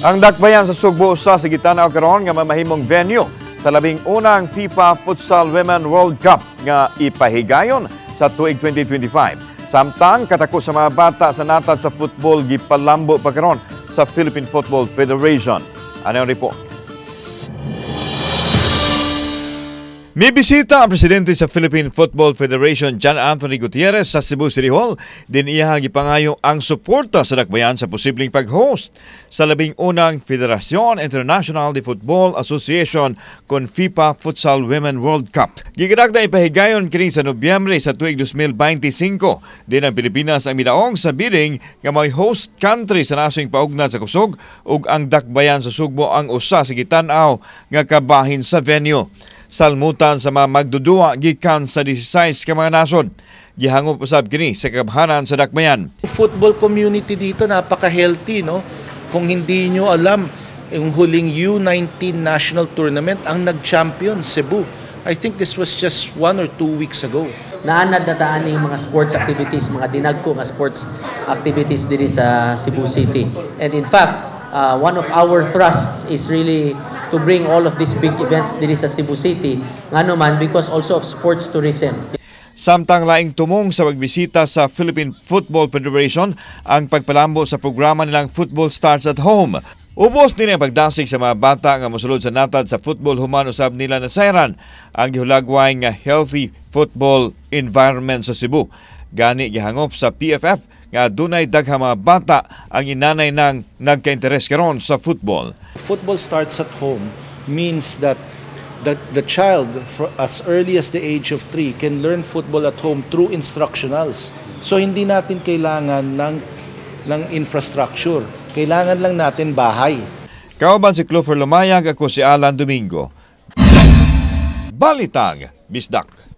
Ang dakbayan sa Sugbo usa sa gitan-aw karon nga mamahimong venue sa 11 FIFA Futsal Women World Cup nga ipahigayon sa tuig 2025. Samtang katako sa mga bata sa natad sa football gipalambo pa karon sa Philippine Football Federation. Ano ang report? May bisita ang presidente sa Philippine Football Federation, John Anthony Gutierrez, sa Cebu City Hall. Din iya gipangayo ang suporta sa dakbayan sa posibleng pag-host sa 11 Federasyon International de Football Association kon FIFA Futsal Women World Cup. Gigadagda ipahigayon kini sa Nobyembre sa tuig 2025. Din ang Pilipinas ang midaong sa bidding nga may host country sa nasong paugnad sa kusog ug ang dakbayan sa Sugbo ang usa sa gitan-aw nga kabahin sa venue. Salmutan sa mga magdudua gikan sa 16 ka mga nasod. Gihangop usab kini sa kabhanan sa dakbayan. Football community dito napaka-healthy, no? Kung hindi nyo alam, yung huling U19 national tournament ang nag-champion Cebu. I think this was just 1 or 2 weeks ago. Naanad na taan yung mga sports activities, mga dinagko nga sports activities diri sa Cebu City. And in fact, one of our thrusts is really to bring all of these big events diri sa Cebu City ngano man because also of sports tourism. Samtang laing tumong sa pagbisita sa Philippine Football Federation ang pagpalambo sa programa nilang Football Starts at Home. Ubos nila ang pagdasig sa mga bata nga mosulod sa natad sa football human usab nila nasayran ang gihulagway nga healthy football environment sa Cebu. Gani gihangop sa PFF nga dunay daghang mga bata ang inanay nang nagka-interes karon sa football. Football Starts at Home means that the child for as early as the age of 3 can learn football at home through instructionals. So hindi natin kailangan ng infrastructure. Kailangan lang natin bahay. Kauban si Clover Lumayag, ako si Alan Domingo. Balitang Bisdak.